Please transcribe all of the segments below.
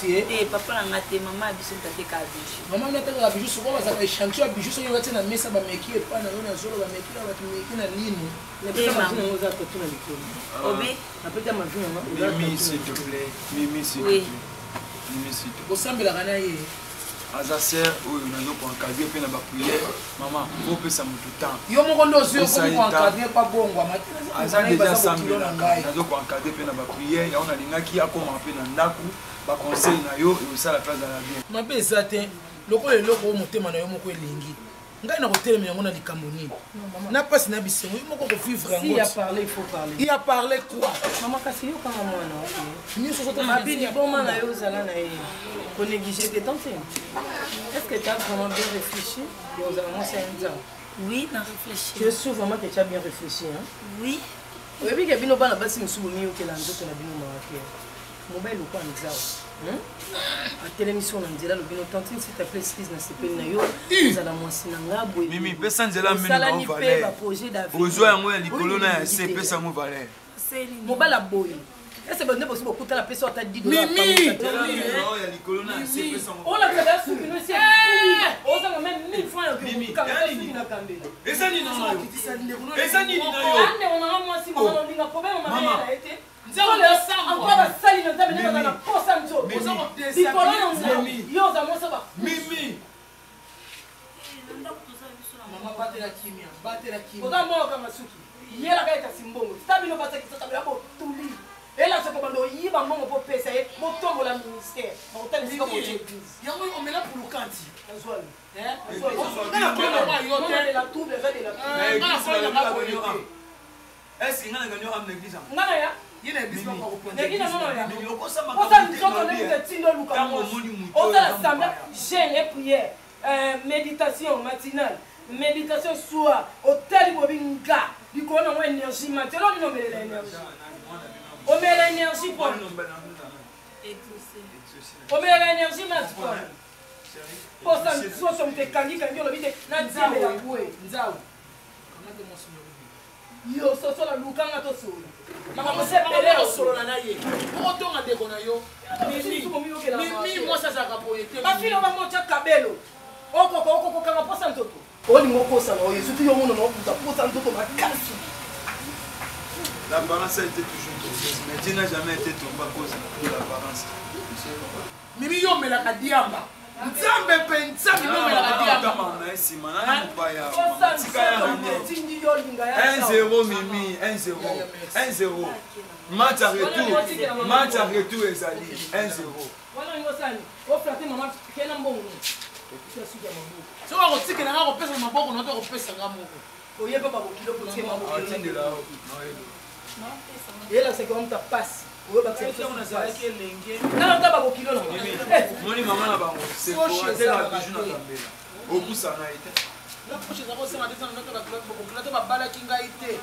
Te papa na nga te, mama ya biso moto atekaka bijou. Mama nde atekaka bijou, souvent bazalaka echantillon ya bijou soki otie na mesa bameki epa na yo na zolo bameki na bato meki na lino. Obi Mimi s'il te plaît, Mimi s'il te plaît. Mimi s'il te plaît. Osambelaka na ye? Aza sœur oyo nazo ko encadrer pe na ba prière mama faut opesa motu temps. Yo moko nde ozwi okomi ko encadrer pa bongwama te. Aza deja asambelaka nazo ko encadrer pe na ba prière yango nalingaki akoma pe na ndako ba conseil na yo ekosala pe azala bien. Mabe eza te lokola eloko oyo motema na yo moko elingi. Ngai nakotelemela yango na likambo nini? Na pasi na bisengo yo moko kovivre yango. Si ya parler, il faut parler. Il a parlé quoi? Maman kasi yo kanga mwana ok. Nyonso ozo tala Mabi liboma na yo ozala na ye. Ko négliger te tantine. Est-ce que tu as vraiment bien réfléchi? Yo ozala mwasi ya Nzambe. Oui, na réfléchi. Je suis vraiment que tu as bien réfléchi hein? Oui. Oyebi ke bino bana basi mosusu bomiyokela nzoto na bino mawa te. Mobali lokola Nzau. Hmm? Atelemisi yo na nzela alobi no tantine s'il te plaît excuse nasepeli na yo ozala mwasi na nga boye. Mimi pesa nzela minu na Osalani mpe valeur. ba projet d'avenir. Ozwa yango ya likolo na ya se pesa yango valeur. Mobali aboyi. Ese bande bosi bokutana pesa ata 10 dollars. Mimi! Ya likolo na ya se pesa yango. Olakisa ba suki no esi. Ozanga même 1000 francs ya kokanga suki na kambela. Eza nini na yo? Eza nini na yo? Ande on a mwasi mama olinga problème mama Mama. na ye te. Encore basali na nzambe nde baza na posa nzoto likolo na nzambe yo oza mwasi ba Mimi. Oza moko kanga suki yelaka ye kasi mbongo ta bino basakisaka bila botuli elakisa kobanda oyiba mbongo mpo pesa ye botombola ministère bakotala esika botie église yango omela pulukanti azwami nga nakoyela yo te la trouble eza de la nga nakoyela nga boye te. Est-ce que nga na gagné am na église? Nga na ya? Ye na église moko akopointe. Église na ya. Mimi okosama Osa nzoto nde moto etindi oluka Tango mwasi. omoni moto Osala oyo semblant mopaya. jeûne et prière, méditation matinale, méditation soir, otali bobi nga likolo na ngo énergie mati. Eloko nini omelela énergie? Omelela énergie po. Omelela énergie mati po. Posa nzoto moto ekangi kangi olobi te na nzambe ya boye. Nzau. Kamate mwasi na yo. Yo sosola luka nga tosolola. Makambo Makambo osolola na ye. Okotonga ndeko na yo. Mimi, Mimi mwasi azalaka boye te. Bafilo bango otya kabelo. Okoko okoko kanga posa nzoto. Olingo okosa na oyo surtout yo mono na okuta posa nzoto makasi. L'apparence a été toujours trompeuse, mais Dieu n'a jamais été trompé à cause de l'apparence. Mimi yo omelaka diamba. Nzambe mpenza mimi omelaka diamba. Mama nsima na mopaya. Posa Tika ya nzoto nani? etindi yo olinga ya 1-0 Mimi, 1-0. 1-0. Match à retour. Match à retour ezali 1-0. Wana olingi osala nini? Oflate mama kena mbongo. Tia suki ya maboko. Soki akotikela nga kopesa maboko na to akopesa nga moko. Oyeba babokilo kotie maboko. Atindela Eyelakisaki wa moto pasi. Oyo bakisa biso Ntango nazalaki elenge. Nana ota babokilo na nga. Moni mama na bango c'est Poche pour atela ezalaka bijou na te. kambela. Opusana ye te. Na poche eza kosala te ntango ndoto bakokila to babalaki ngai te.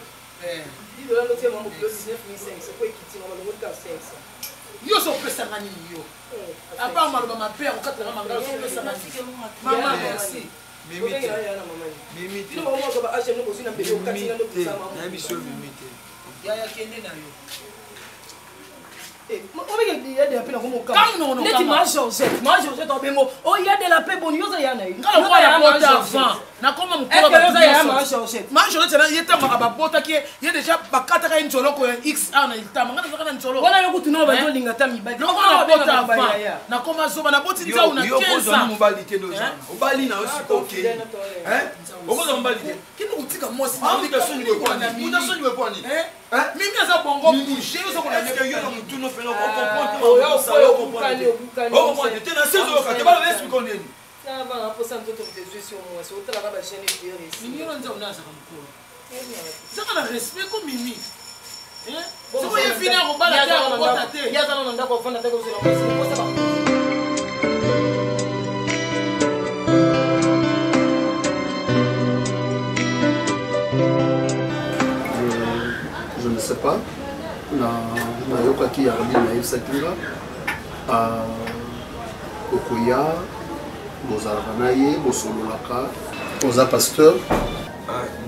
Lidola lotie mwa mokilo 19500 po ekiti na balongoli kaka 500. Yo so opesanga nini yo? À part maloba mabe ya kokatela mangala so opesanga nini? Mama merci. Mimi te. Mimi te. Bino bango moko ba age no bozwi na mbeli okati na Mimi te. ndoto sama. Nayebi so mimi te. Yaya kende na yo. Obeke ya de la paix na komo Kanga noko Neti kanga. ma Georgette, ma Georgette obengo. Oh ya de la paix boni yo za ya na ye. Nga lokola na pota avant. Nakoma mokolo Est-ce que yo Ma Georgette ye ntango babotaki ye, ye déjà bakataka ye nzoloko ya xa na litama. Nga nazalaka na nzoloko wana. Yo kutu nao bazolinga ata mibali. Lokola nabota avant, nakoma zoba, naboti nzau na 15 ans. Mobali te, nde obali na yo sikoyo, okei okozwa mobali te. Kende kotika mwasi. Mimi. Mimi aza bongo bouge. Yo na mutu no fena ocomprendre te na se ozoyoka te. Bana explique ndeni. Mimi oyo nzau nazaka mokolo, zaka na respect ko Mimi. Soko ye fini akobala te, akobota te. Ye aza na ndako, avanda te, kozela mwasi. Je ne sais pas, na nayokaki Arline nayebisaki nga okoya, bozalaka na ye, bosololaka. Oza pasteur?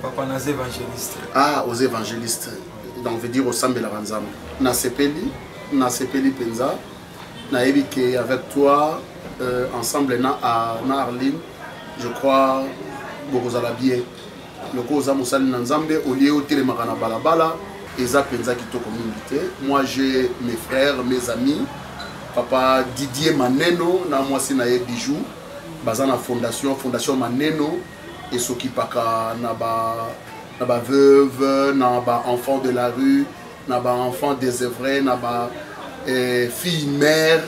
Papa, naza évangéliste. Ah, oza évangéliste, donc veut dire osambelaka Nzambe. Nasepeli, nasepeli mpenza. Nayebi ke avec toi, ensemble na Arline, je crois bokozala bien. Loko oza mosali na Nzambe, olie otelemaka na balabala, eza mpenza kitoko mingi te. Moi, j'ai mes frères, mes amis, papa Didier Maneno na mwasi na ye Bijou, baza na fondation Maneno, esokipaka na baveuve, na baenfant de la rue, na baenfant désœuvré, na ba fille mère.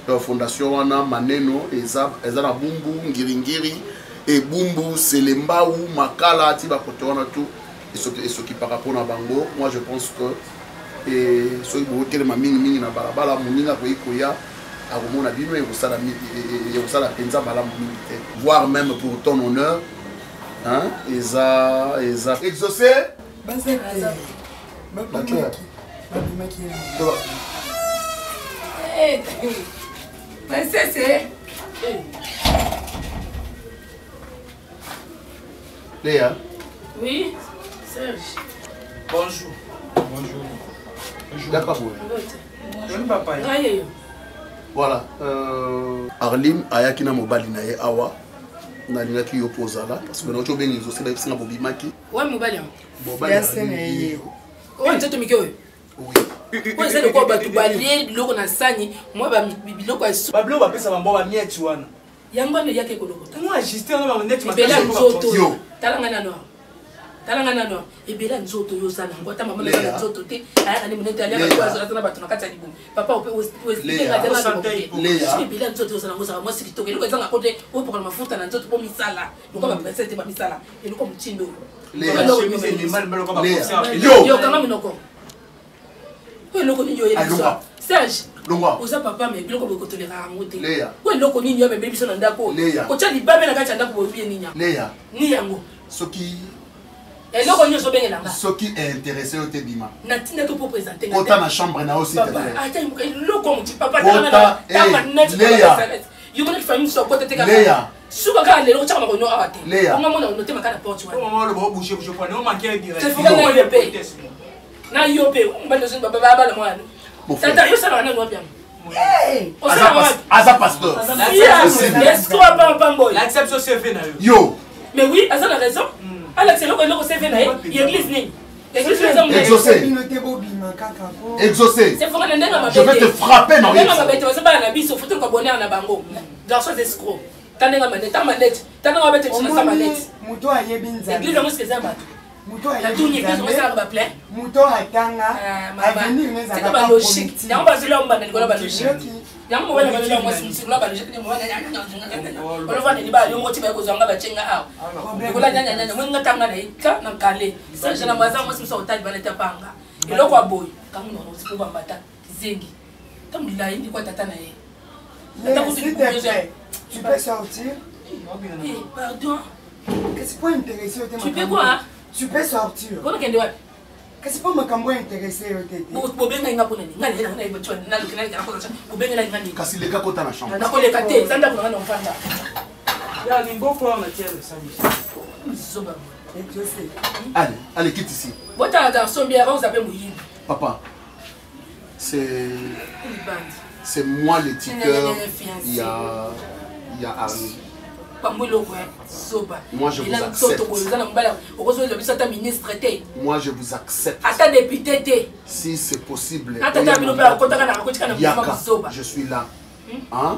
Donc fondation wana Maneno eza na Bumbu, Ngiringiri, ebumbu, Selembau, Makala, ti bakote wana tout esokipaka mpona bango. Moi, je pense que soki botelema mingimingi na balabala, moninga akoki koya, akomona bino, ekosala mpenza malamu mingi te, voire même pour ton honneur, hein, eza exaucé. Baza te, babimaki, babimaki. Princesse. Léa. Oui, Serge. Bonjour. Bonjour. D'accord. Papa. Voilà, Arline ayaki na mobali na ye awa. Nalingaki yo mpo ozala, parce que nauti obengi exaucé, bayebisinga bobimaki. Wa mobali yango? Mobali. Oyo nzoto mike oyo? Oui. Oyo eza lokola bato balie biloko na sani, mwa biloko ya Babiloko bapesa bango bamieti wana. Yango wana eyaki ekolokota. Mwa Justin wana baneti. Ebele ya nzoto oyo, tala ngai nano, tala ngai nano, ebele ya nzoto oyo oza nango, ata mama naza na nzoto te, ayaka nde monene te, aliaka aza na bato na kati ya libumu. Papa, ebele ya nzoto oyo oza nango, ozala mwasi kitoko, eloko ezanga ko te, opokola mafuta na nzoto mpo misala lokola baprincesse te, bamisala eloko motindo oyo. Yokanga monoko oyo, eloko nini oyebi biso? Serge, oza papa, me biloko boye kotoleka yango te. Oyo eloko nini yo amemeli biso na ndako? Kotya libabe na kati ya ndako boye, nini ni yango? Soki Eloko nyonso obengelanga. Soki intéressé yo te, bima. Natindaki mpo présente. Kota na chambre na yo, s'il te plaît. Ata eloko moti, papa, yo monaki famille mosusu akota te. Kaka suka kaka lelo otyaka makono awa te, onga mona onotemaka na porte wana na yo mpe mobali babala mwana. Tata, yo osalaka nani wapi yango? Aza pasteur. Escroc pamboy. Lakisa biso CV na yo. Yo. Mais oui, aza na raison, alakisa eloko CV na ye ya église nini? Exaucé. Exaucé. Je vais te frapper, non. Ndenge mabete baza bana na biso, faut toluka bonheur na bango. Garçon escroc. Ta ndenge manete, ta manete, ta ndenge babete biso na sa manete. Moto ayebi Nzambe. Église yango soki eza bato. Moto natuni église yango esalaka baplein. Moto atanga avenir. Tika balogique yango, bazoli yango banda likolo balogique yango, mobali bazoli yango, mwasi mosusu balogique nde mobali olovanda libala yo moko ti baye kozwanga bacenga awa likola nyanyanyanya moninga tanga na ye ka na kale Serge na baza mwasi mosusu akotali bana te, panga eloko ya boye kango na osi bambata zengi ta molai ndikwa tata na ye. S'il te plaît, tu peux sortir. Pardon. Kasi po intéressé yo te. Tu peux quoi? Tu peux sortir. Mpona kende wapi? Kasi mpo makambo intéressé yo te. Bobengai nga mpona nini? Ngai bobengelaki nga nini? Kasi leka, kota na chambre. Nakoleka te, eza ndako na nga na ofanda. Ya limboko wana tia losambi. Zoba. Allez, allez, quitte ici. Botala garçon bien, oza mpe moyibi. Papa, c'est moi le tuteur. Il y a Arline. Pambo eloko zoba. Moi, je vous Ela accepte. nzoto boye oza na mobali okozwela biso ata ministre te. Moi, je vous accepte. Ata député te. Si c'est possible. Ata tata bino mpe akotaka na akotika na mama Yaka, zoba. je suis là. Hein?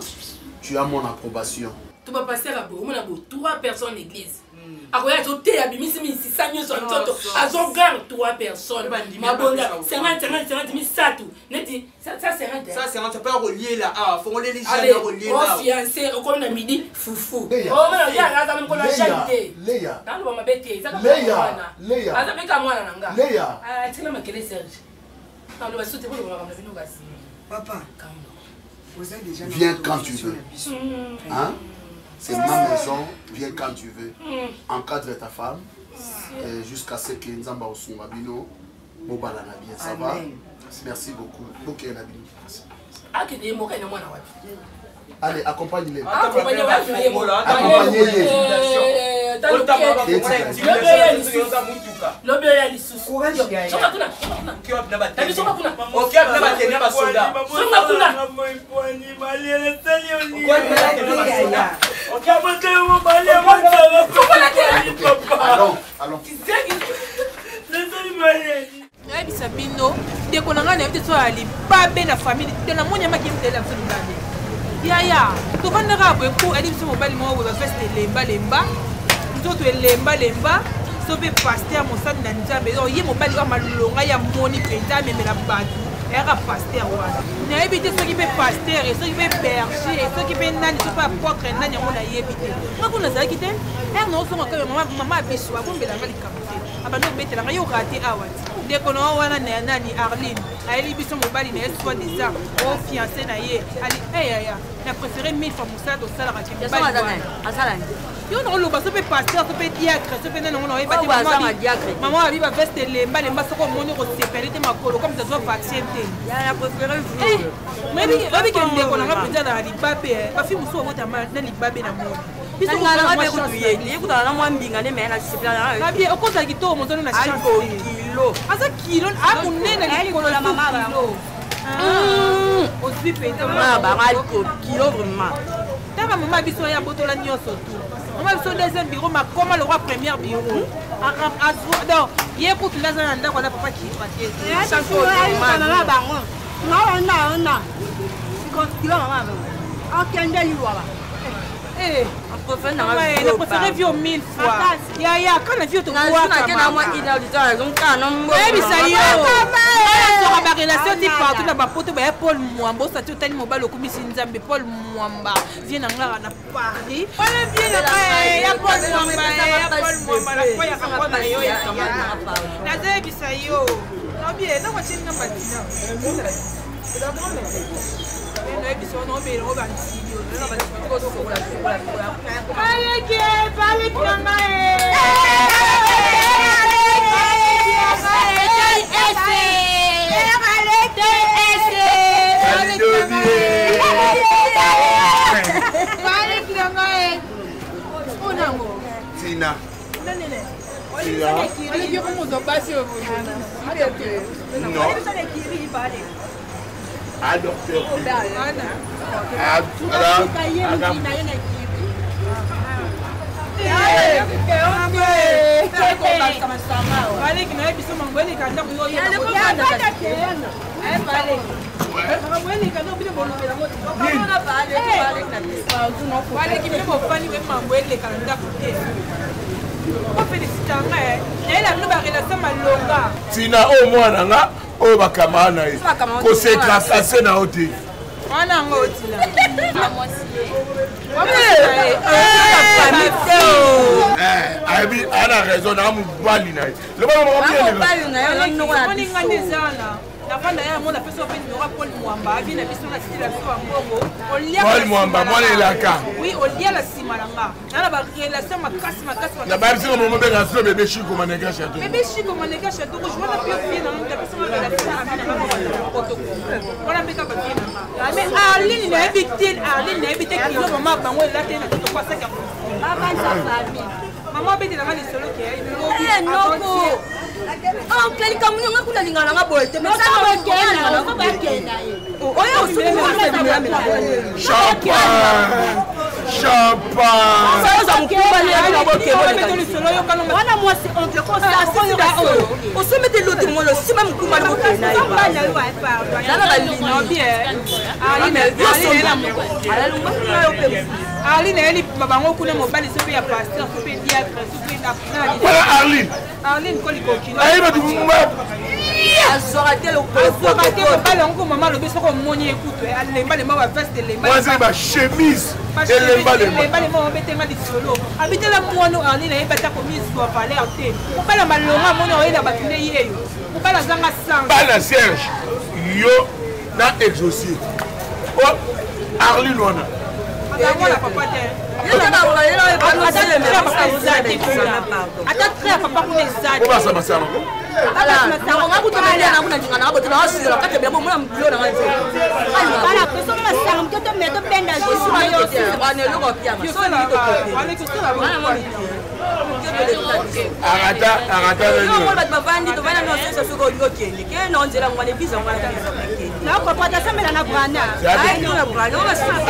Tu as mon approbation. To ba pasteur abo omona bo trois personnes église. Akoya azoteya abimisi misisa nyonso ya nzoto azogarde trois personnes mabonga 50 50 50 misato neti 150 150 mpe akoliela awa fongoleli Allez, o fiancé okomi na midi fufu omona yanga aza mokolo ya jeune te Leya. naloba mabe te ezaka Leya, mwana Leya. aza mpe ka mwana na nga Leya. atikala makele Serge naloba susu te bolobaka makambo na bino kasi Papa, oza déjà na Viens quand tu veux. Hein? C'est ma maison, viens quand tu veux. Encadre ta femme et jusqu'à ce que Nzamba Osunga Bino, Bobala na bien, ça va? Amen. Merci beaucoup. Ok, na bino. Akende ye moko ene mwana wapi. Allez, accompagne-les. Accompagne wapi ye moko. Accompagnez-les. Lobi oya lisusu. Courage, Yaya. Soka kuna, soka kuna. Tabi soka kuna. Songa kuna. Allons, allons. Nayebisa bino ndeko na ngai nayebi te so ya libabe na famille te namoni amaki mutela biso libabe yaya tovandaka boye po ali biso mobali moko boye baveste elembalemba nzoto elembalemba so mpe paster mosali na Nzambe. Ye mobali oyo malonga ya moni mpenza amemela bato eyaka paster wana nayebi te soki mpe paster, soki mpe berger, soki mpe nani, soki mpe apôtre nani, yango nayebi te. Nga kuna nazalaki te ere naosonga kaka mama biso abombelanga likambo te, abandi obetelanga yo rate awa ti ndeko na yo wana na nani Arline ayeli biso mobali na ye soi disant o fiancé na ye ali eyaya na préféré mille fois mosala tosalaka ke mobali wana yo na oloba so mpe paster, so mpe diacre, so mpe nani, yango naoyeba te. Mama abi baveste elemba lemba, soki omoni kosepele te makolo comme tazwa vaccin te. Oyebi ke ndeko nanga mpenza na libabe, bafi mosusu babotama na libabe na moni. Abi okozala kitoko mozano na chance aza kilo amonene likolo kilo ozwi mpenza. Tala mama biso ya botola nyonso tu, mama biso deuxième bureau makoma lokwa première bureau. Donc ye kutu nde aza na ndako aza papa kipa te. Bango naona okende liwaba. Na préféré vie mille fois yaya kana vie tobwakayebisa yo azwaka barelation ti partout na bapoto baya. Paul Mwamba osati otali mobali okumisi Nzambe. Paul Mwamba vie na ngaka na Paris wana vie na ngai ya Paul Mwamba, ya Paul Mwamba nakwayaka mpo na yo nazoyebisa yo nobie ntango atielinga mbatina nayebisa wana obelango bantili. Baleki, baleki na ngai. Baleki na ngai onango. Tina. Aleki yokomozo basi. Non. Ah, docteur. Ah, voilà. Baleki nayebi so mango eleka ndako makambo eleka ndako bino bolobela. Baleki bino bofandi be mambo eleka na ndako te. Ofélicita nga nayela bino barelation malonga. Tina oyo mwana nga oyo bakamara na ye kose tracase na yo te. Wana yango otina. Ayebi aya na raison na mobali na ye Moninga nde eza wana navanda ya yango napesi mpe numéro ya Paul Mwamba avi na biso na style ya biso ya mbongo. Paul Mwamba mwana elaka. Oui, olia na nsima na nga na na barelation makasi makasi. Na bayebisi nga momo benga silo bebe Shiko Maneka Chateau. Bebe Shiko Maneka Chateau rouge wana mpe vie na nga apesi nga relation ami na nga moko na poto wana mpe kaka vie na nga. Mais Arline nayebi te, Arline nayebi te kilo mama bango elate na toto kwa saki ya mama abetelanga lisolo ke Noko oncle likambo nyongo kuna lingana nanga boye te. Oyo. Shampoing. Champagne. Wana mwasi oncle osombi te lote molo osima mokumba lokokena zala Arline ayeli bango kuna mobali soki ya pasteur soki diacre soki Voilà Arline. Arline kolikokino. Ayi bato azwaka te azwaka te mobali yango ko mama alobi soki omoni ye kutu alembalemba baveste elembawazi bachemise elembalemba obetenga lisolo abitela mwana Arline ayebi ata komizwa valeur te mobali ya malonga amoni oyela bato nde yeyo mobali azanga sans bana Serge yo na exaucé o Arline wana mwana papa te ata trait ya papa kuna eza te obasabasaba arata arata bato bavandi tovanda nyonso soki olingi okende ke na nzela ngwana eglise yango nakoprata na brana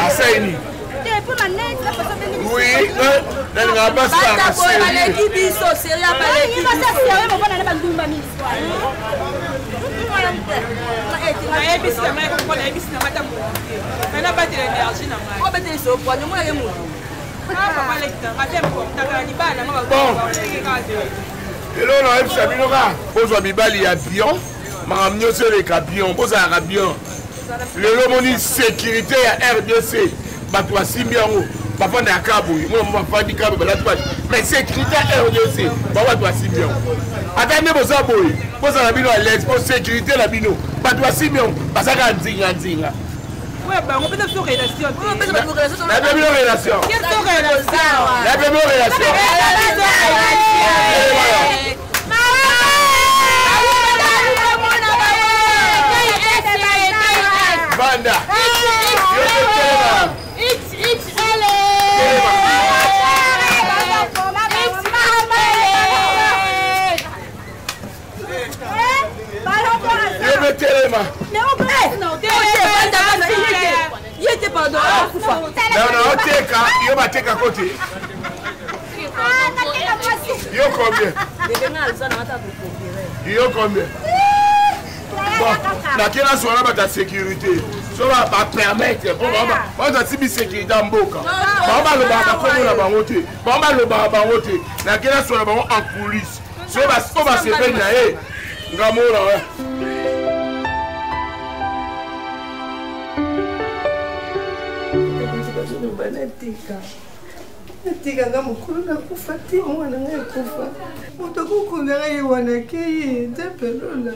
asaini te mpo na net na façon ndenge oui nalingaka basi baleki biso seria baleki biso seria mobana na bandumba mingi nayebisi na ngai koko nayebisi na ngai ata motu te mai nabatela énergie na ngai obeteli sokwani omonake motu papa leki na ngai te importanka na libala na ngai lelo nayebisa bino kaka bozwa mibali ya bion makambo nyonso eleka bion bozalaka bion lelo omoni sécurité ya rdc bato basimbi yango bafanda ya kaboye mona mo bafandi kaboye balati bati mais sécurité ya rdc bango bato basimbi yango ata nde boza boye bozala bino à l'aise po sécurité na bino bato basimbi yango bazaka nzinga nzinga bango mpe biso relation nayebi bino relation nayebi bino relation Banda. Yo telema. Ye te pardon, akufa. Non non, oteka, yo bateka kote. Yo combien? Yo combien? Bon, nakela swana bato ya sécurité so bapermettre mpo bato asimbi sécurité ya mboka bango balobaka bakombo na bango te bango balobaka bango te nakela swana bango en coulisse so po basepeli na ye nga mona natika natika nga mokolo nakufa te mwana ngai akufa moto akokundaka ye wana keye nzambe lola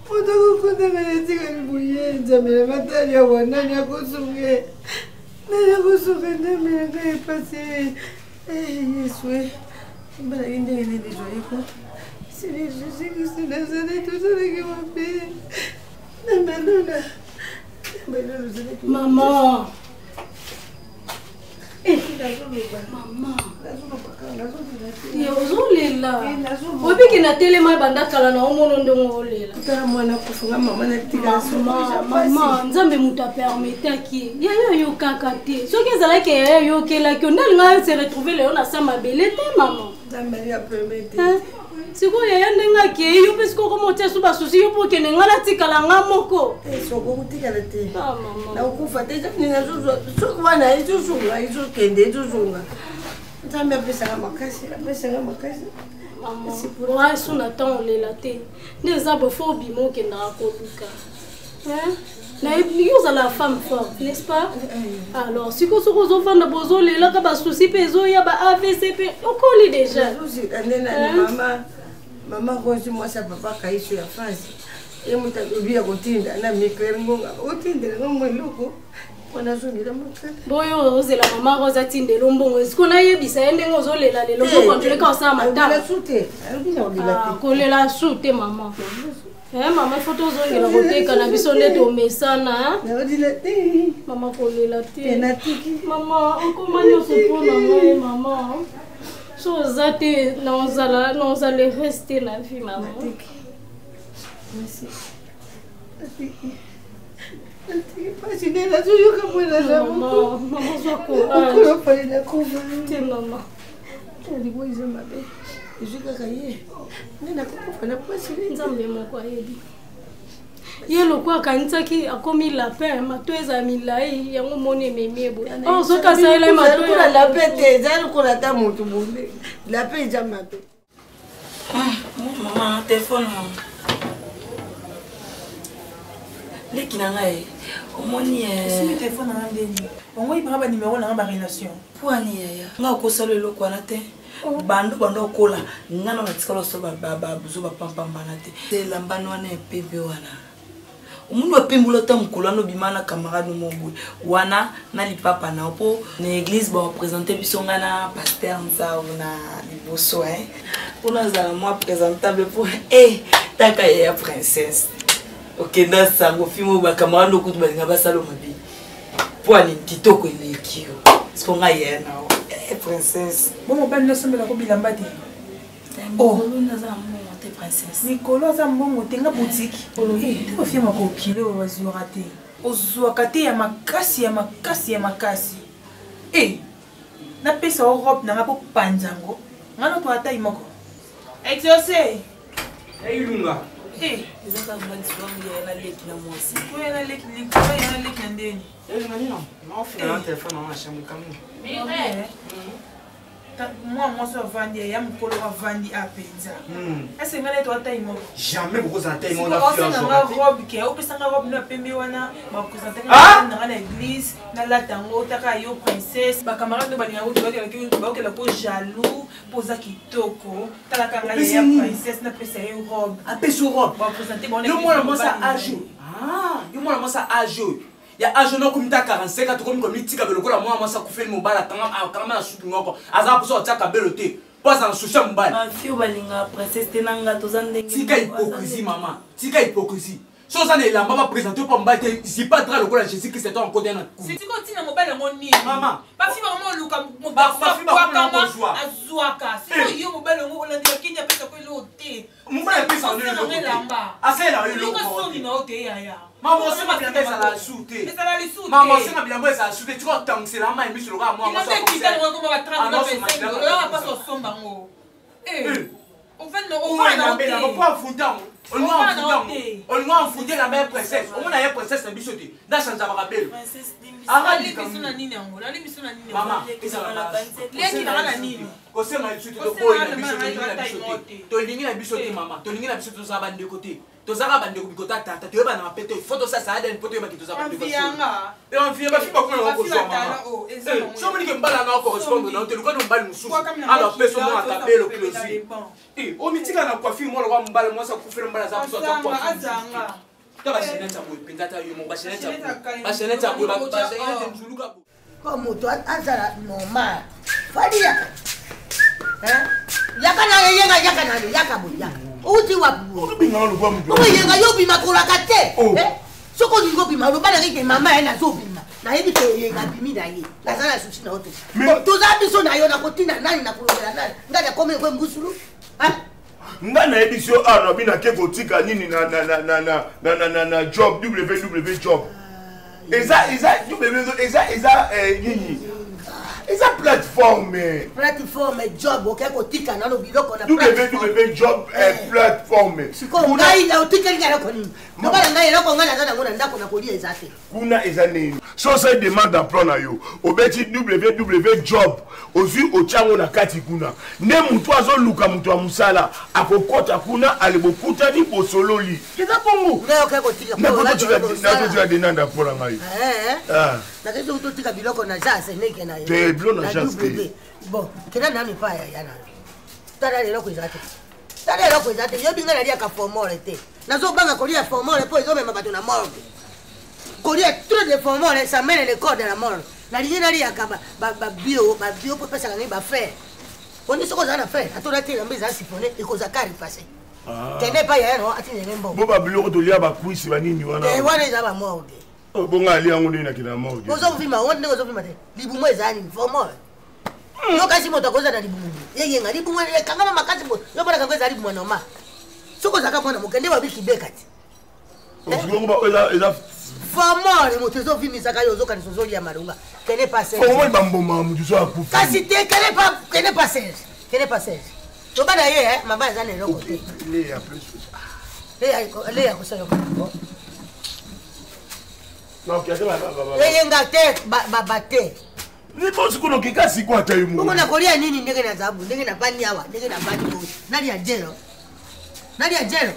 moto akokundaka ye etikali boye nzambe na matali awa nani akosunga ye nani akosunga nzambe na ngai epasi yesu ebalaki ndenge nini joyeko sili jésus kristu nazareti ozalaki mabe nzambe lola nzambe lola ozalaki mama ozolela obiki na telema ebanda kala na omono ndongo olela mama nzambe moto apermetaki yaya oyokaka te soki ezalaki yaya ayokelaki yo nde alinga se retrouve lelo na sa mabele te mama sikoyo yaya ndenge akei yo mpe sikoyo okoma otia su basusi yo mpo okende ngai natikala nga moko okotikala te nakokufa te soki wana ezozonga ezokende ezozonga nzambe apesaka makasi apesaka makasi oasu na ntango olela te nde eza bofo obima okendaka koluka nayebi yo ozala femme forte n'est-ce pas alors sikoyo soki ozofanda bozolelaka basusi mpe ezoya ba avc mpe okoli déjà mama mama kosi mwasi ya papa kaiso ya france ye moto alobi ya kotinda na miclaire ngonga otindela nga mwa eloko mpona azongela mokala boyo ozela mama rose atindela mbongo esiko nayebisa ye ndenge ozolela lelo ozokontrole ka osala matanga kolela su te mama Eh, mama ifo tozongela koteka na biso nde tomesana mama kolela te mama okoma nyonso mpo na ngai mama so oza te naozala naozala reste na vie mama Merci. Natiki pasi nde nazoyoka mwana na mokolo pale nakufa te mama. Libo eza mabe ezwi kaka ye nde nakokufa na pasi. Nzambe moko ayebi ye lokwa akanisaki akomi lapin, mato ezala milai, yango moni ememi ye boye. Oh, soki asalela ye mato lokola lapin te, eza lokola ata motu bonde lapin eza mabe. Mama, telefone leki na ngai omoni. Esimbi telefone na nga ndeni bango oyebaka banimero na nga barelation. Pwani yaya nga okosala eloko wana te. Bando bando okola nga na natikala oso babuzo bapampambana te. Elambani wana ya pembe wana omoni bapembola ata mokolo wana obima na camarade mo boye wana na lipapa na yo mpo na église bareprésente biso ngai na paster Nzau na liboso mpo nazala mwa présentable mpo e taka ye ya princesse okenda sango fimo bacamarade okutu balinga basala mabe mpo anini kitoko eleki yo siko ngai yaya na yo princesse. Bo mobali nasombelako bilamba te. Mikolo naza na mbongo te, princesse. Mikolo aza mbongo te. Nga boutique te kofiema kokile oyo bazwaka te, ozwaka te ya makasi ya makasi ya makasi. E napesa o robe nanga mpo panza yango nga noto atai moko exauce. Ilunga. Eza kaka mbandisi wangu yaya na leki na mwasi. Oyo na leki likolo ya na leki na ndeni. Ilunga nino naofina na telefone nanga na chambre kamu. Mwa mwasi avandi ya mokolo avandi a mpenza esenga na ete atai moko. Jamais bokozala tai moko. Osenganga robe ke opesanga robe no ya pembe wana bapresente nanga na église, nalata yango taka yo princesse. Bacamarade no balingaka baokela ko jaloux mpo oza kitoko. Talaka ngai ya princesse, napesa ye robe. Apesi yo robe. Bapresente. Yo mwana mwasi age oyo, yo mwana mwasi age oyo ya age ono okomi ta 45, tokomi komitika be lokola mwana mwasi akufeli mobali, akangama na suki moko, aza mposa kotia kabelo te mpo aza na susi ya mobali. Bafio balingaka princesse te, nanga toza ndenge. Tika hypocrisie mama, tika hypocrisie. So oza na elamba baprésente mpo mobali te, zipa dra lokola Jésus Christ to ankota na sitiko ntina mobali yango nini. Mama. Bafi bango oluka Bafi kozwa azwaka siko yo mobali yango olandela kini apesako eloko te. Mobali apesa yo eloko te, asalela yo eloko. Soni na yo te yaya. Mama, osenga bilamba ezala su te. Ezala lisu te. Mama, osenga bilamba ezala su te, tika otangisela mai miso lokola mwana. Bilamba ekita nango ekoma ba 30 na 25 dollars, mpasi osomba ngo. Po afunta yango, olingo afunte elamba ya princesse, omona ye princesse na biso te, nda change bakabelo. Mama, kosenga biso te, toboyi na biso, tolingi na biso te, tolingi na biso te mama, tolingi na biso. Tozala bandeko te, tozalaka bandeko bikota tata, toyebanaka mpe te. Fo tosala adn mpo toyebaki toza bandeko. Bafi bakoma na kozwa mama, so omonike mbala na ocorrespondre na yo te, lukani mobali mosusu ala peso mwa akabelo closure omitika na coiffure mwa lokwa mobali mwasi akufeli mobali aza poso ata coiffure ta bachenete ya boye mpenza, ata yo moko bachenete ya boye, bachenete ya boye, bachenete nzuluka boye. Ko moto azala normal, fali yaka yaka na yeyenga, yaka na yaka boye, yaka outi wapi? Oyenga yo obima kolaka te. Soki olingi obima, oloba nangi ke mama ye nazobima, nayebi ke eyenga abimi na ye, naza na susi na yo te. Toza biso na yo, nakotina nani, nakolobela nani? Ngai nakomi ekwe mbusulu. Nga nayebisi yo awa, nabi nake kotika nini na job www job, eza ww, eza nini, eza plateforme. Plateforme job, oke kotika nano biloko na www job plateforme. Sikoyo ngai otikeli ngai eloko nini? Loba na ngai eloko ngai naza nango na ndako na kolia eza te. Kuna eza nini? So osali demande d'emploi na yo, obeti www job, ozwi otya yango na kati kuna, nde motu azoluka moto ya mosala akokɔta kuna, ale bokutani, bosololi, eza bongo. Ngai oke kotika. Nakotika demande d'emploi na ngai. Nakei soki totika biloko na jase neke na te, biloko na jase te. Bon, kenda nanu epai ya na tala eloko eza te, tala eloko eza te. Yobi ngai naliaka formole te, nazobanga kolia formole mpo ezomema bato na morgue. Kolia trop de formole, ça mène le corps de la mort. Nalingi naliaka babio, babio mpo epesaka ngai bafer oni. Soki ozala na fer atola te, elamba ezala sifone, ekozwa kari pase. Kende epai ya yano atindele mbongo. Bo babiloko tolia, bakwisi banini wana? Wana eza bamorgue. Bonga ali yango ndenge nakenda morgue? Ozovima wana ndenge ozovima te, libumu eza nini? Formole yo kasi moto akozala na libumu yeyenga, libumu ekangama makasi boye, yo mponaka ngo ezala libumu normal. Soki ozalaka mwana moke nde babi kibeka te. Eza. Formol moto ezovimisaka yo ozokanisa ozolia malonga. Kende pa Serge. Formol bamboma moto so akufi. Kasi te kende pa kende pa Serge. Kende pa Serge. Loba na ye eh, mama eza na eloko te. Leya plus. Leya leya kosala eloko. Non, kiate ba ba ba. Eyenga te ba ba ba te. Ni sikoyo nokeka sikoyo ata yo moko. Bongo nakolia nini ndenge na zabu ndenge na bani awa ndenge na bani boye. Nalia jelo. Nalia jelo.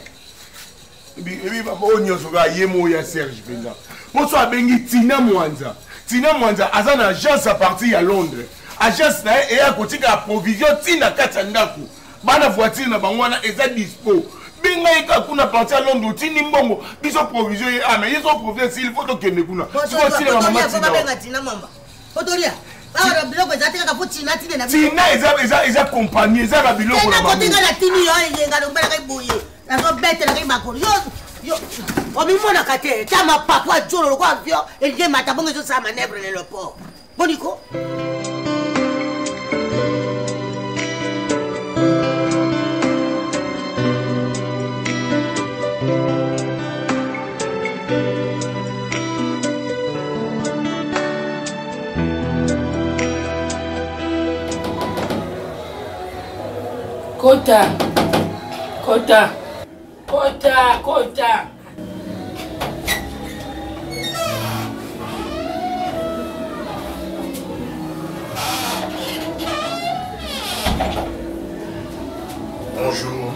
Ebi oyo nyonso kaka ye moko ya Serge mpenza. Mpo so abengi Tina Mwanza. Tina Mwanza aza na agence à partir ya Londres. Agence na ye eya kotika provision ti na kati ya ndako. Bana voiture na bango wana eza dispo. Benga ye kaka kuna partir ya Londres otindi mbongo biso provision ye ah mais ye so provision s'il faut tokende kuna. Sikoyo osila ba mama Tina. Babenga Tina Mwamba. Po tolia. Awa biloko eza te kaka po Tina tinde na Tina eza eza eza compagnie eza ba biloko na bango. Kotinga na tini yo eyenga lombelaka boye. Nazobetelaka ye makolo. Yo yo omimonaka te ta mapapu ajolo lokola avion elingi emata bongo ezosala manœuvre na aéroport. Boniko. Kota. Kota. Kota, kota. Bonjour.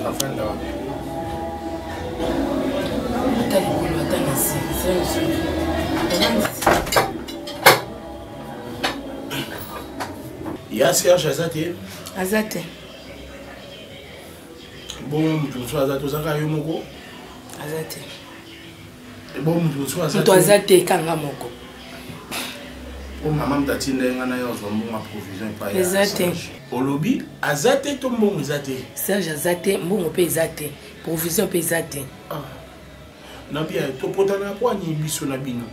Afanda wapi? Ata likolo ata na se. Ya Serge aza te? Aza te. Bongo moto mosusu aza te, ozaka yo moko? Aza te. Bongo moto mosusu aza te? Moto aza te, kanga moko. Po mama moto atinda ye nga na ye ozwa mbongo ya provision epai ya Eza te. Serge. Olobi aza te to mbongo eza te? Serge aza te, mbongo mpe eza te, provision mpe eza te. Ah. Na bien, topotana po ani biso na bino.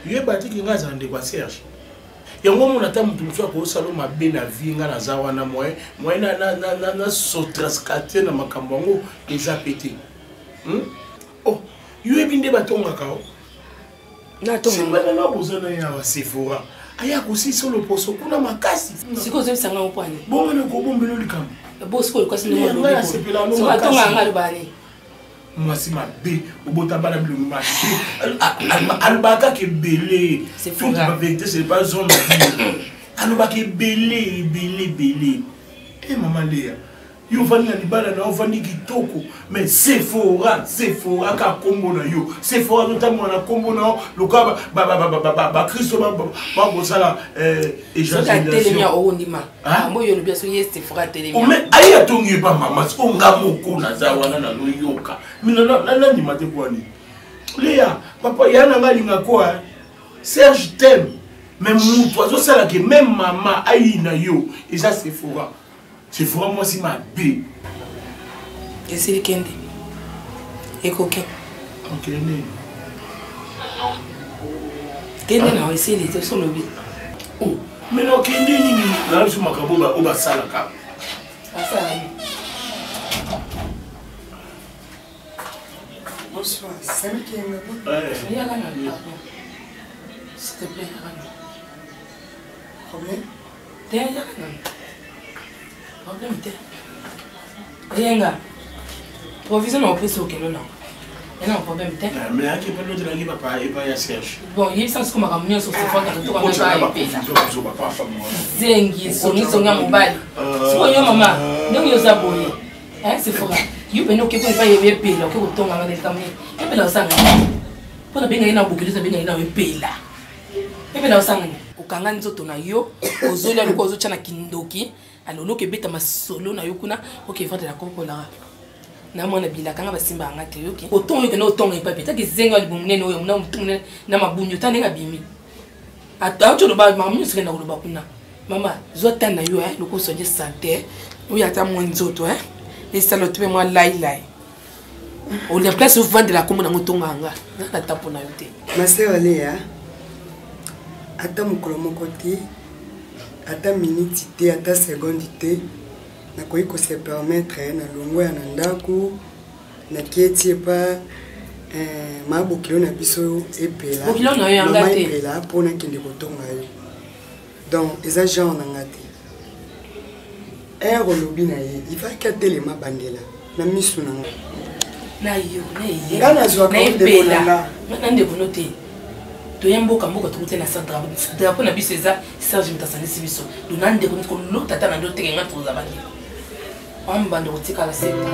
Yo ebatiki nga azala ndeko ya Serge. Yango omona ata moto mosusu akosala mabe na vie nga naza wana moyen moyen na na na na, na sotraskate na makambo yango eza pe te. Oh, yo yebi nde batongaka o. Simba na boza na ye awa Sephora. Aya kosisa loposo kuna makasi. Sikoyo ozobisa ngai mpo ani? Bongo na kobombela likambo. Bo sikoyo kasi ndenge olobi. Ngai nasepela yango makasi. Atonga ngai aloba nini? Mwasi mabe, obota bana bilongi mabe. Alobaka kaka ebele. Toute ma vérité, c'est pas zone. Alobaka ebele, ebele, ebele. Eh maman Léa. Yo ovandi na libala na yo ovandi kitoko mais Sephora Sephora kaka nkombo na yo Sephora azotambola na nkombo na yo lokola bakristo bakosala soki atelemi okondima yango yo olobi soki ye Sephora atelemi mais aye atongi ye pa mama sikoyo nga moko naza wana nazoyoka nandima te kwani Léa papa ya na nga alinga kwa Serge t'aime mais mutu azosala ke même mama ayina yo eza Sephora Sephora mwasi mabe. Esili kende. Ekoki. Okende. Kende na esili te solobi. Oh, mais na okende nini na biso makambo oyo basalaka. Basala nini? Bonsoir, salut Kenga. Yaka na pardon. S'il te plaît, yaka na. Problème? Te yaka na. Problème te. Eyenga. Provision na opesi okende na. Ena problème te. Mais ayaki epai l'autre ayaki papa epai ya Serge. Bon, yebisa siko makambo nyonso sefaka totoka na epai epela. Zengi songi songi ya mobali. Sikoyo yo mama, ndenge yo oza boye. Hein, Sephora. Yo pene oke kuna epai ya epela, oke kotonga nga likambo nini. Epela osanga nini? Mpo na benga ye na bokeli, oza benga ye na epela. Epela osanga nini? Okanga nzoto na yo, ozolia lokola ozotya na kindoki, aloloka ebeta masolo na yo kuna, oke vandela kokolaka. Na mwana bilaka nga basimba yanga te yoki. Otonga yo kende otonga epai pe, taki zenga libumu monene oyo, na mutu monene na mabunyo, ta ndenge abimi. Auti oloba makambo nyonso kenda koloba kuna. Mama, zwa temps na yo, hein, lokola osongi sante, oyo ata mwa nzoto, hein, esala otu mpe mwa lailai. Olia place ovandela kombo nango otonga nga, nga na temps mpo na yo te. Ma sœur Léa, ata mokolo moko te, Ata minute te, ata seconde te, nakoki ko se permettre na longwa ya na ndako naketi epa eh, ma bokilo na biso epela Bokilo na yo ya nga mama te. epela mpo nakende kotonga yo donc eza genre na nga te ere olobi na ye ifaki atelema bandela na misu na nga na yo na ye Nga nazwaka na yo ndeko na epela nga. na ndeko no te toya mboka mboka tokuti na sa drapeau na biso eza serge moto asangisi biso do na ndeko neti kolota ata na nde oteke nga toza bandeko wambando kotikala septa.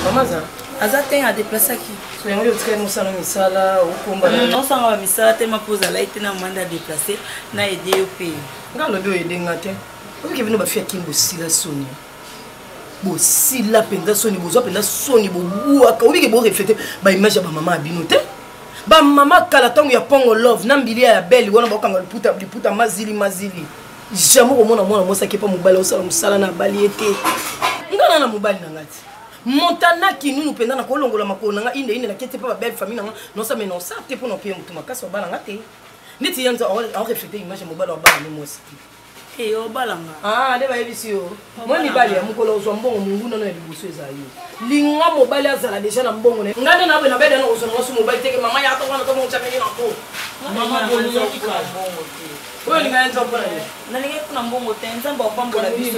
Mama aza? Aza te, adeplasaki. So yango yo otikali mosala misala okomba? Osanga bamisala te, ma mpo ozalaki te na manda déplace na aide yo mpe. Nga alobi oaide nga te. Oyoki bino bafi ya Kin, bosila soni, bosila mpenza soni, bozwa mpenza soni, bobwaka. Obike boreflete baimage ya bamama ya bino te. Bamama kala, ntango ya Pongo Love na mbilia ya bele wana, bakokanga liputa liputa mazili mazili. Jamais komona mwana mwasi akepa mobali osala mosala na abali ye te. Nga na mobali na nga ti Montana Kinunu mpenza, nakolongola makolo na nga inde inde, naketi mpe babelle famille na nga nosa me nosa te mpo na opeye motu makasi obala nga te. Neti ye nzo aoreflete image ya mobali obala ne mwasi te. E obalanga. Ah, nde bayebisi yo mwa mibali ya mokolo ozwa mbongo, monguna no ya liboso eza yo. Linga mobali azala deja na mbongo na ye. Nga nde nabe na bede na kozwa nango so mobali teke mama ya tokwana tomongo cameli na po. Mama, oyo olinga ye nzambe mpona nini? Nalingaki mpona mbongo te. Nzambe apambola biso.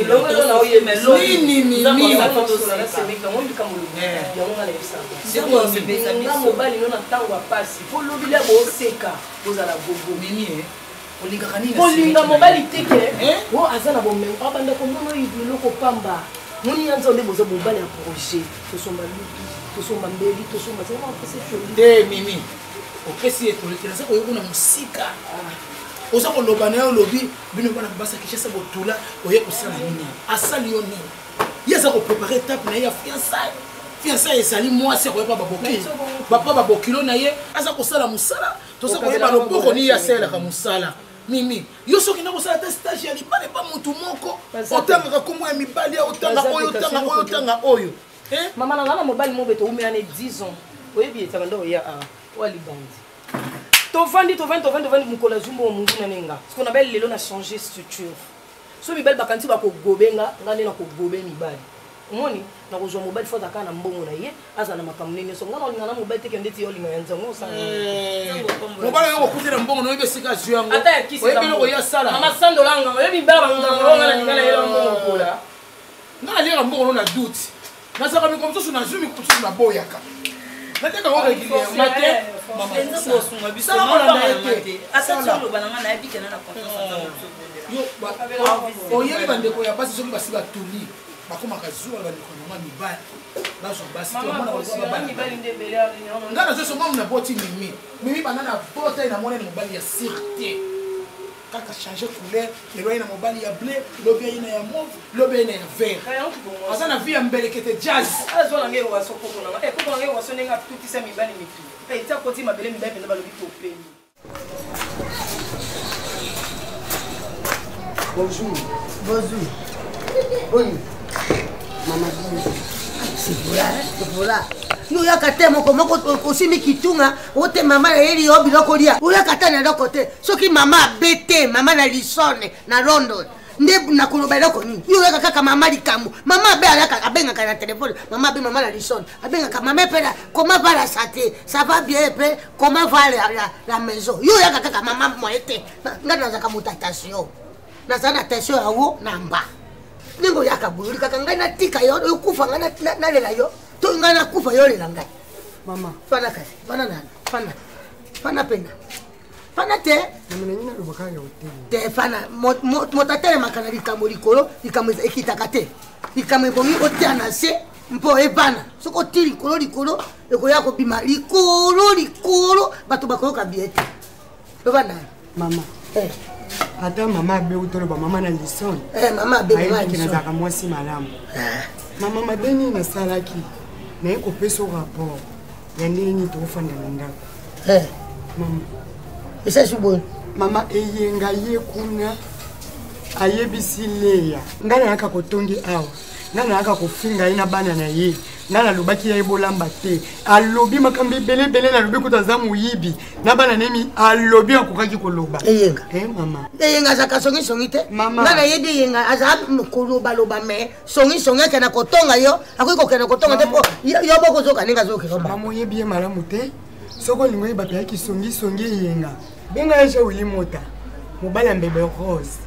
Nga mobali no na ntango ya pasi po lobi lia boseka bozala gogo. Olingaka nini? Kolinga mobali te ke o aza na bomengo, abanda komona oyo biloko pamba. Moni ya nzambe, boza mobali ya projet, tosomba lutu, tosomba mbeli, tosomba te. Mimi, opesi ye toli te. Naza koyoka na mosika oza koloba na ye, olobi bino bana basi ya Kinshasa botula. Oye kosala nini? Asali yo nini? Ye aza koprépare étape na ye ya fiançaille. Fiançaille ezali mwasi akoyeba baboki bapa babokilo na ye. Aza kosala mosala, toza koyeba loboko nini ye asalelaka mosala. Mimi, yo soki na kosala te stage ya libala epa motu moko, otangaka nkombo ya mibali, otanga oyo, otanga oyo, otanga oyo. Mama na nga na mobali mo boye toumela ne 10 ans. Oyebi etaka nde oya awa oya libandi, tovandi tovandi tovandi tovandi, mokolo azwi mbongo, monguna ne nga. Siko nabali lelo na change structure. So mibali bakanisi bakogobe nga, nga nde nakogobe mibali. Omoni, nakozwa mobali fo azalaka na mbongo na ye, azala na makambo nde nyonso. Nga naolinga na mobali teke ndeti ye olinga ya nzango osala. Mobali oyo kokuti na mbongo, noyebi esika azwi yango. Ata ya kisi. Oyebi eloko ye asala. Mama sandola nga, oyebi mibala banganga oyo nga nalinga na ye na mbongo kola. Nga naliaka mbongo no na doute. Nazalaka mikolo mosusu nazwi, mikolo mosusu naboyaka. Nateka yango régulièrement te. Nzambe osunga biso. Sala kolanda ye te. Ata ti oloba na nga, nayebi kena na confiance na Nzambe biso. Yo, oyebi bandeko ya basi soki basi batuli bakomaka zuwa. Bandeko na mama mibali bazwa basi te, bamona bazwa babala. Nga nazwi so mamu naboti Mimi. Mimi banda na bota ye, namoni na mobali ya sire te, kaka change couleur. Lelo aye na mobali ya bleu, lobi aye na ya mauve, lobi aye na ya vert. Aza na vie ya mbelekete jazz. Azwa na ngai waso koko na ngai, koko na ngai waso ndenge atutisa mibali mitu eti akoti mabele, mibali mpenza balobi topemi. Bonjour. Bonjour. Boni. Mama. Sepola, sepola. Yo oyaka te moko moko osimbi kitunga ote mama nayeli yo biloko lia, oyaka te na eloko te. Soki mama abe te, mama na Lisone na London nde nakoloba eloko nini? Yo oyaka kaka mama likambo. Mama abe ayaka, abengaka na telefone mama abe, mama na Lisone abengaka mama epela, comment va la santé, ça va bien epe, comment va la maison. Yo oyaka kaka mama moye te. Nga nazalaka moto attention, nazala na tension yango na mba. Ndenge oyaka boye, olikaka ngai natika yo okufa, ngai nalela yo to ngai nakufa yo olela ngai? Mama. Fana kasi, fana nana, fana, fana pena, fana te. Nalingi nalobaka ya hoteli. Te, fana. Moto atelemaka na likambo likolo, likambo ekitaka te. Likambo ebongi otia na se. Mpo evanda soki oti likolo likolo ekoya kobima likolo likolo, bato bakoyoka bien te. Loba nayo. Mama eh. Ata mama abe toloba mama na lison. Eh, mama abe mama ayebiki nazalaka mwasi malamu eh. Mama, mabe nini nasalaki? Naye kopesa rapport ya ndenge nini tokofanda na ndako. Eh. Mama. Esasi boye. Mama, eyenga ye kuna ayebisi Leya ngai nayaka kotongi awa, ngai nayaka kofinga ye na bana na ye, ngai nalobaki ya ye bolamba te, alobi makambo ebele ebele, nalobi kutu aza moyibi na bana nemi, alobi akokaki koloba. Eyenga. Eh, mama. Eyenga azalaka songisongi te. Mama. Ngai nayebi eyenga azala kolobaloba, mais songisongi akenda kotonga yo, akoki kokenda kotonga te mpo yo boko ozoka ndenge azokela. Mama, oyebi ye malamu te. Soki olingi oyeba mpe songisongi eyenga, benga ye Jean Willi Mota, mobali ya mbebe rose,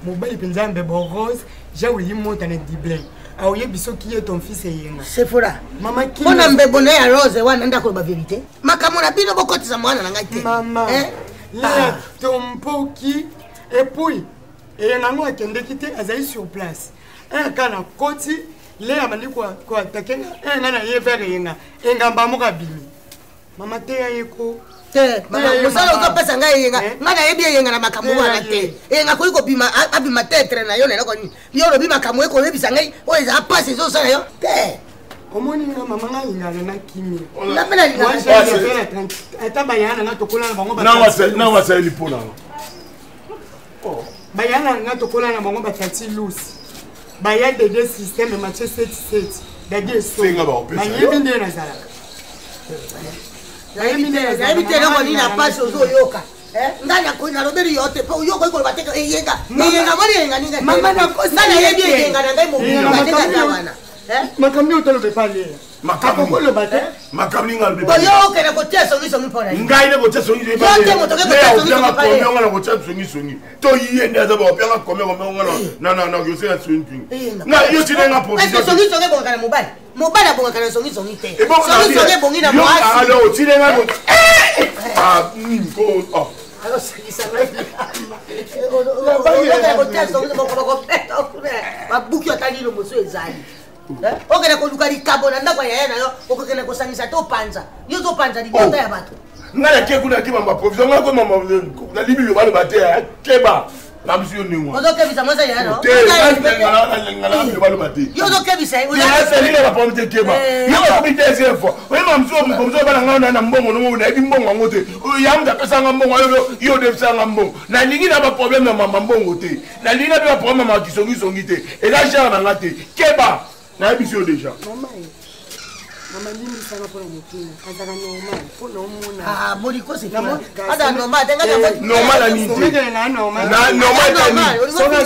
mobali mpenza ya mbebe rose, Jean Willi Mota na Dublin, aoyebi soki ye ton fils eyenga. Sephora. Mama. Mpona mbebo na ye ya rose wana nde akoloba verité. Makambo na bino, bokotisa mwana na ngai te. Mama. Eh? Lea tompoki et puis eyenga yango akendeki te, azali sur place. Ka na koti, Lea abandi koattaquer nga, nga na ye vers eyenga, engamba moko abimi. Mama, teya ye ko. Te mosala ozopesa ngai, eyenga, ngai nayebi eyenga na makambo wana te. Eyenga akoki kobima, abima tetre na yo na eloko nini? Yo olobi makambo ekoyebisa ngai oyo ezala mpasi ezosala yo te. Omoni nga, mama, nga alingaka na kimia. Nga mpe nalingaka. Ata bayaya na nga tokola na bango. Na wasaleli mpo na Baya na nga tokola na bango, batati lusi, baya dede systeme mathieu 77 dadi eso. Senga bakopesa yo. Bayebi nde nazalaka, bayebi nde. Nayebi te eloko nini na pasi ozoyoka. Ngai nalobeli yo te mpo yo okoki koloba te. Eyenga, eyenga moni, eyenga ninga. Mama, nakosi ngai nayebi ye te. Eyenga na ngai mobimba ndenge aza wana. Makambo oyo toloba epa Leya, akokoloba te. Makambo ninga alobi. Bo yo okende kotia songisongi mpo na ye. Ngai nde kotia songisongi. Yo te moto oke kotia songisongi pa ye. Nga na kotia songisongi to ye nde aza baopianga komia komia nga na kosala songisongi nga yo tinenga. Est-ce songisongi ebongaka na mobali? Mobali abongaka na songisongi te. Songisongi ebongi na mwasi. Alors otinenga. Alosangisa ngai, okende kotia songisongi bakopeta kuna babuki ata lilo mosusu ezali. Okende koluka likabo na ndako ya yaya na yo, okokende kosangisa te, opanza yo ozopanza libota ya bato. Ngai nake kuna ke mama provision, ngai ko mama nalibi loba loba te, keba na biso yo ndenge wana. Ozokebisa mwasi ya yaya no. Te, ngai loba loba te. Yo ozokebisa ye. Azali na baproblème te, keba. Yo bakomi deuxième fois oyeba mosusu mosusu bana ngai na mbongo nongo nayebi mbongo yango te. Ya moto apesanga mbongo, yo odebisanga mbongo. Nalingi na baproblème ya mama mbongo te, nalingi na mpe baproblème ya mama kisongisongi te, eza genre na nga te. Keba, nayebi biso yo déjà. Mama ye, mama, limbisanga mpona motuna, azalaka normal mpona omona. Ah, boliko aza normal te. Ngai Normal ani te, na normal etani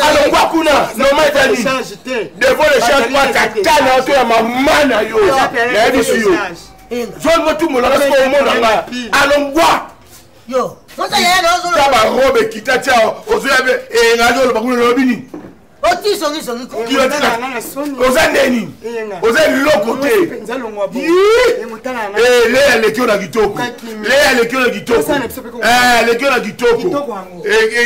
alongwa kuna, normal etani devant le charge patata na to ya mama na yo. Nayebi si yo zone motumbolaka siko omona nga alongwa. Yo mosa yaya na ozolo. Ta barobe ekita tia ozoya mpe eyenga azoloba kuna, olobi nini? Oti songisongi ko. Oza nde nini? Oza eloko te. Leya aleki yo na kitoko, Leya aleki yo na kitoko, aleki yo na kitoko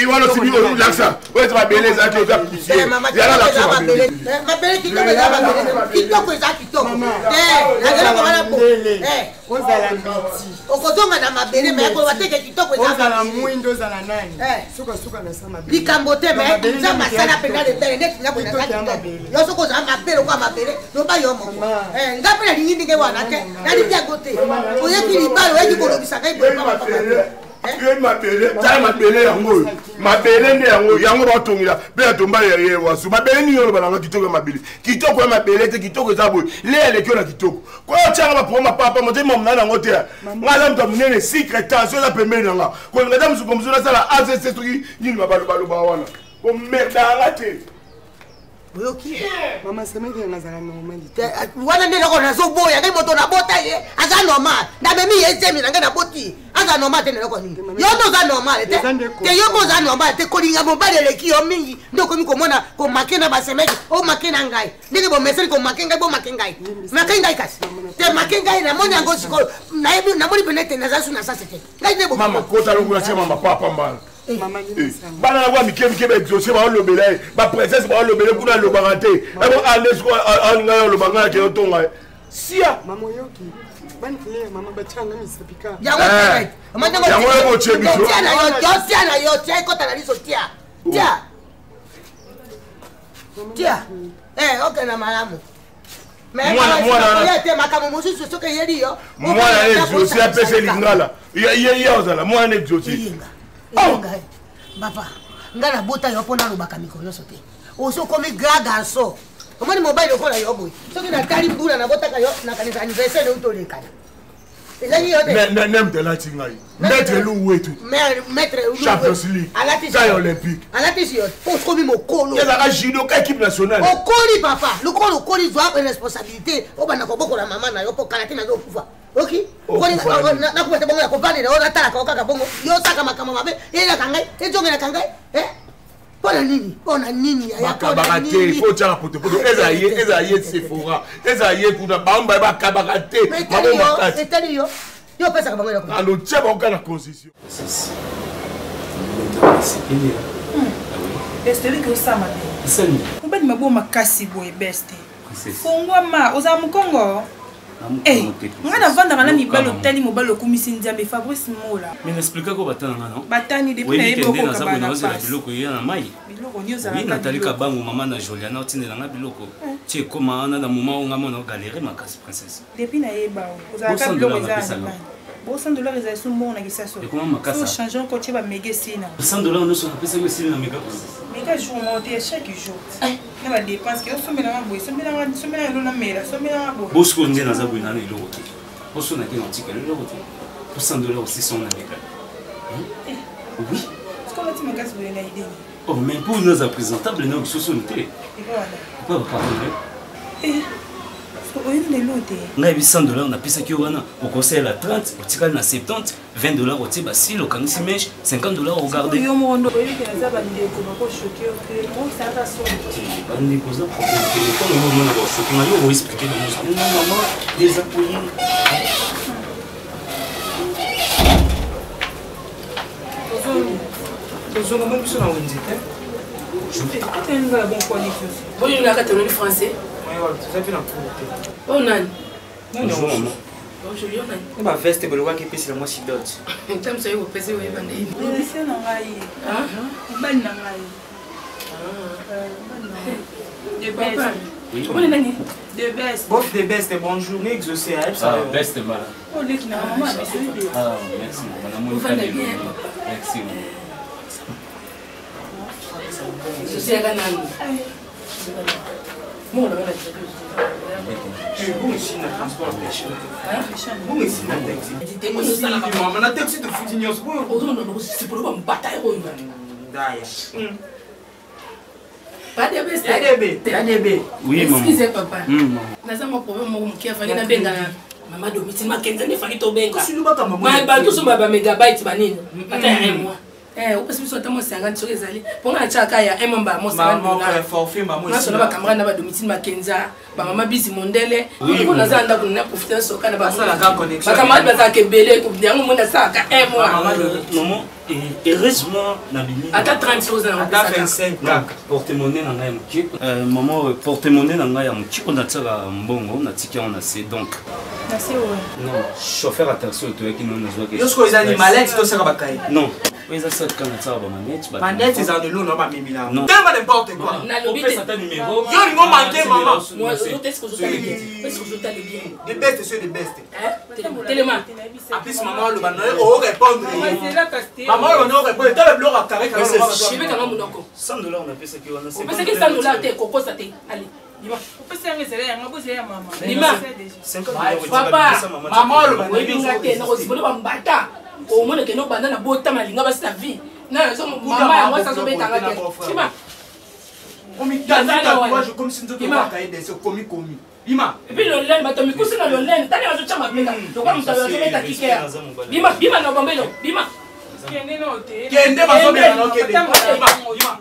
wana. Osibi olakisa oyo eza mabele, ezalaki oza poussière. Yala lakisa mabele. Mabele kitoko eza, mabele kitoko eza kitoko te, nazala komana po Ozala mbiti. Okozonga na mabele, me koloba teke kitoko eza. Ozala mwindo, ozala nani, sukasuka na sa mabele. Likambo te, me nzambe asala mpenza lebele neti nga boye naza kitoko. Yo soki ozala mabe lokola mabele, loba yo moko. Nga mpe nalingi ndenge wana te, nalingi yango te. Oyeki libala, oyeki kolobisa ngai boye. Ye mabele, tala mabele yango oyo, mabele nde yango, yango batongela mpe ya tomba ye wasu mabele nini oloba nanga kitoko ya mabele, kitoko ya mabele te, kitoko eza boye. Le aleki yo na kitoko koyo otyanga baproma papa moto mamu na yango te. Nga aza moto ya monene, sikre tension eza pembeni na nga, kolinga ta mosuku mosusu nasala acc soki nini babalobaloba wana komerdanga te. Oyoki? Mama, semeki yanga azala normal te. Wana nde eloko nazoboya. Ngai moto nabota ye aza normal, namemi ye zemi na ngai naboti ye, aza normal te. Na eloko nini? Yo nde oza normal te te, yo mpe oza normal te. Kolinga mobali eleki yo mingi, nde okomi komona komake na basemeki, omake na ngai ndenge bomeseli komake ngai. Bomake ngai, make ngai kasi te, make ngai. Namoni yango sikoyo, nayebi, namoni pene ete naza su na sase te. Ngai nde mama kota longola tia mama papa mbala. Bana na kwa mike mike baexauce baolobela ye, baprincesse baolobela kuna, alobaka te. Ebo ande siko alinga ye oloba ngai akende otonga ye. Sia. Mama oyoki bana claire, mama batianga misapi kaka. Yango Eh. Yango yo botie biso. Tia na yo, tia na yo, tia ekota na liso, tia. Tia. Tia. Eh, okenda malamu. Mais Mwana- oya te makambo mosusu soki eyeli yo. Mwana na exauce apesa lingala. Ye ye ozala mwana na exauce. Eyenga. Papa, ngai nabota yo mpo nalobaka mikolo nyonso te. Osi okomi grand garçon. Omoni mobali lokola yo boye. Soki natali mbula nabotaka yo, nakanisa anniversaire euti olekana. Ezali yo te. Nem telati ngai. Maître Lou wetu. Maître Champions League. Alati Taille olympique. Alatisi yo mpo okomi mokolo. Ezalaka judoka équipe nationale. Okoli papa, lokola okoli zwa responsabilité obanda kobokola mama na yo mpo kala te nazokufa. Oki Okufa nini? Nakufa te bongo ya kovandela oyo natalaka yo kaka bongo yo osaka makambo mabe eyelaka ngai ezongelaka ngai eh? Mpo na nini? Mpo na nini yaya? Mpo na Bakabaka te. nini? Fo otyaka potopoto, ezala ye, ezala ye Sephora, ezala ye kuna, bango baye bakabaka te. Mais Bango etali yo, makasi. etali yo, yo opesaka bango eloko. Ando tia bango kaka na constitution. Beste, eleki osama te. Esali. Mobali mabo makasi boye, beste. Fongwama, ozala mokongo. Eh, nga navandaka na mibali, otali mobali okumisi Nzambe, Fabrice Mola. Mais naexplikaki oyo batana nga non? Batani depuis Oyebi nayebi ke nde okoka naza boye bana naozela pasi. biloko eya na mai. Biloko ni Oui, ozalaka natali biloko. kabangu mama na Joliana otindelanga biloko. Eh. Ti ekóma wana na moment oyo nga mona ogalere makasi, princesse. Depuis nayeba o ozalaka 100 biloko dollars eza na napesaka. mai bo 100 dollar ezali so mbongo na kisaso. Ekoma makasi. So change encore tie bamega esili na 100 dollar nyonso napesaki esili na mega, princesse. Mega jour moko te, ya chaque jour na badepense ke osombelanga boye, sombelanga, sombelanga elo namela, sombelanga boye. Bosiko nde naza boye nana eloko te. Poso nake na otikala eloko te. Po 100 dollar osisi ngo na mega. Oui. Sikoyo olati makasi boye na ideni. Oh, mais mpo naza présentable na biso soni te. Eka wana. Pourquoi bapardonne? Siko oyebi lelo te. Ngai yebi 100 dollar napesaki yo wana okosalela 30, otikali na 70, 20 dollar otie basile, okangisi mèche, 50 dollar ogarde. Yo moko ndo oyebi ke naza bandeko bakochoke yo te, osalaka soni. Bandeko oza problème te, ntango yo omona basoki nga yo oexplike bango no mama eza koye. Tozonga mo biso na wenze te. Ateninga bon qualité. Bolingaka tololi français. Toza mpe na cour te. Oyo nani? Bonjour, maman. Bonjour, yo nani? Na baveste bolobaki epesela mwasi dot. Ntango soki kopesa oyeba nde. Musicien na ngai, mobali na ngai. De best. Oui. Omoni nani? De best. Bof de best, bonjour, ne exaucé ayebisa Ah, yo. best mbala. Oleki na mama na biso oyebi. Ah, merci mama, namoni Ofanda kalelo. bien. Merci mama. Sosiyaka nani? Moko na bana. Bongo esili na transport pêche. Bongo esili na taxi. Osalaka. Mama, na taxi tofuti nyonso. Ozomona sipolo bambata oyo. Ndaya. Padebe. Yadebe, yadebe. Oui, maman. Excusez papa. Maman. Naza mwa problème moko moke, afali nabenga na mama Domitine Makenza nde fali tobenga. Kasi lobaka mama. Bato osomba ba mégabyte banini ata ya un mois. Eh, opesi biso ata mwa 50 soki ezali mponga na tiaka ya un mois mbala mo Mama, 50. forfait, mama, Nyonso na bacamarade na badomitine Makenza, bamama Bisi Mondele. Oui, Mpo naza maman. na ndako na profite nasoka na Asalaka connexion. bacamarade bazalaka ebele, yango moi nasalaka un mois. Maman, eh, heureusement nabimi. Ata 30 soki oza na Ata 25 kaka. Porte-monnaie na ngai ya moke. Maman, porte-monnaie na ngai ya moke oyo natiaka mbongo, natiki yango na se, donc Na se oyo. Non, chauffeur ya taxi oyo toyaki no nazwaki. Yo sikoyo eza ni malete tosaka bakaye. Non, oyo eza saka natiaka bamanete. Manete eza lelo na bamemela. Non. Tellement n'importe quoi. Nalobi te. Opesa ata numéro. Yo olingo manke mama. Est-ce que ozotala bien? The best, c'est the best. Telema. En plus mama oloba na ye orépondre ye. Mama oloba na ye orépondre. Tala biloko ya carré carré oloba bato. Shibetanga monoko. 100 dollar napesaki wana. Opesaki 100 dollar te, kokosa te, ale bima. Opesa yango ezali yango bo ezali ya mama. Bima. Papa. Mama oloba na ye. Oyebi nga te, nakozibona bambata omona kende obanda na botama alinga basi na vie na mama yango asi azobetanga te sima. Omitandi tatouage comme si nzoto obaka ye dese okomi komi. Bima. Et puis lolene bato mikusi na lolene tani azotya mapeka lokola moto azobeta kikea. Bima, bima na bombelo, bima. Kende na te. Kende bazobela na okende. Bima. Bima.